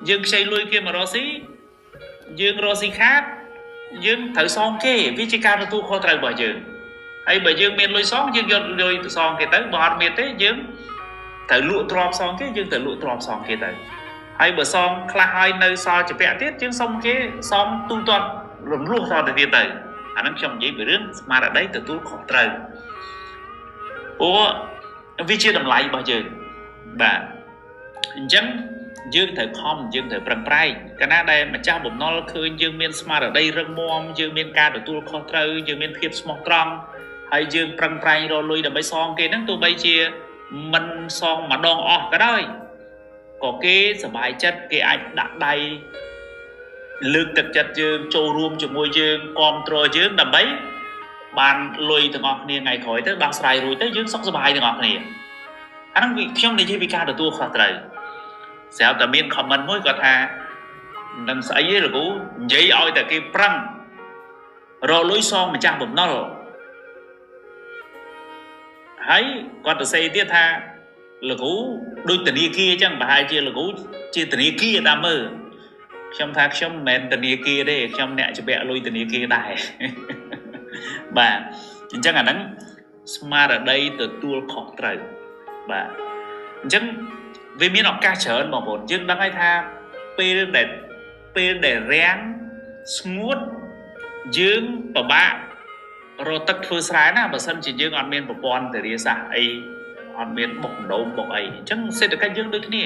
យើងខ្ចីលុយគេមករកស៊ីយើងរកស៊ីខាតយើងត្រូវសងគេវាជាការទទួលខុសត្រូវរបស់យើងហើយបើយើងមានលុយសងយើងយកលុយទៅសងគេទៅបើអត់មានទេយើងត្រូវលក់ទ្រព្យសងគេយើងត្រូវលក់ទ្រព្យសងគេទៅហើយបើសងខ្លះហើយនៅសល់ជាពាក់ទៀតយើងសុំគេសងទូទាត់រំលោះតទៅទៀតទៅអាហ្នឹងខ្ញុំនិយាយពីរឿងស្មារតីទទួលខុសត្រូវព្រោះវាជាតម្លៃរបស់យើងបាទអញ្ចឹងយើងត្រូវខំយើងត្រូវប្រឹងប្រែងកាលណាដែលម្ចាស់បំណុលឃើញយើងមានស្មារតីរឹងមាំយើងមានការទទួលខុសត្រូវយើងមានភាពស្មោះត្រង់ហើយយើងប្រឹងប្រែងរកលុយដើម្បីសងគេហ្នឹងទោះបីជាមិនសងម្ដងអស់ក៏ដោយក៏គេសប្បាយចិត្តគេអាចដាក់ដៃលើកទឹកចិត្តយើងចូលរួមជាមួយយើងគ្រប់គ្រងយើងដើម្បីបានលុយទាំងអស់គ្នាថ្ងៃក្រោយទៅដោះស្រាយរួចទៅយើងសុខសប្បាយទាំងអស់គ្នាអាហ្នឹងខ្ញុំនិយាយពីការទទួលខុសត្រូវស្រាប់តែមាន comment មួយគាត់ថាមិនដឹងស្អីទេលោកគ្រូនិយាយឲ្យតែគេប្រឹងរកលុយសងម្ចាស់បំណុលហើយគាត់ទៅសេទៀតថាលោកគ្រូដូចធនាគារអញ្ចឹងប្រហែលជាលោកគ្រូជាធនាគារតាមមើលខ្ញុំថាខ្ញុំមិនមែនធនាគារទេខ្ញុំអ្នកជំពាក់លុយធនាគារដែរបាទអញ្ចឹងអាហ្នឹងស្មារតីទទួលខុសត្រូវបាទអញ្ចឹងវាមានឱកាសច្រើនបងប្អូនយើងដឹងហើយថាពេលដែលរាំងស្ងួតយើងពិបាករកទឹកធ្វើស្រែណាបើសិនជាយើងអត់មានប្រព័ន្ធធារាសាស្ត្រអីអត់មានបុកម្ដុំបុកអីអញ្ចឹងសេដ្ឋកិច្ចយើងដូចគ្នា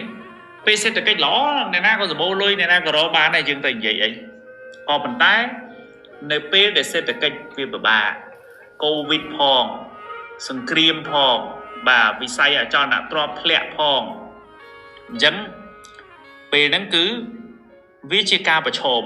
ពេលសេដ្ឋកិច្ចល្អអ្នកណាក៏សម្បូរលុយអ្នកណាក៏រកបានដែរយើងទៅនិយាយអីក៏ប៉ុន្តែនៅពេលដែលសេដ្ឋកិច្ចវាពិបាកកូវីដផងសង្គ្រាមផងបាទវិស័យអចលនទ្រព្យធ្លាក់ផងអញ្ចឹងពេលហ្នឹងគឺវាជាការប្រឈម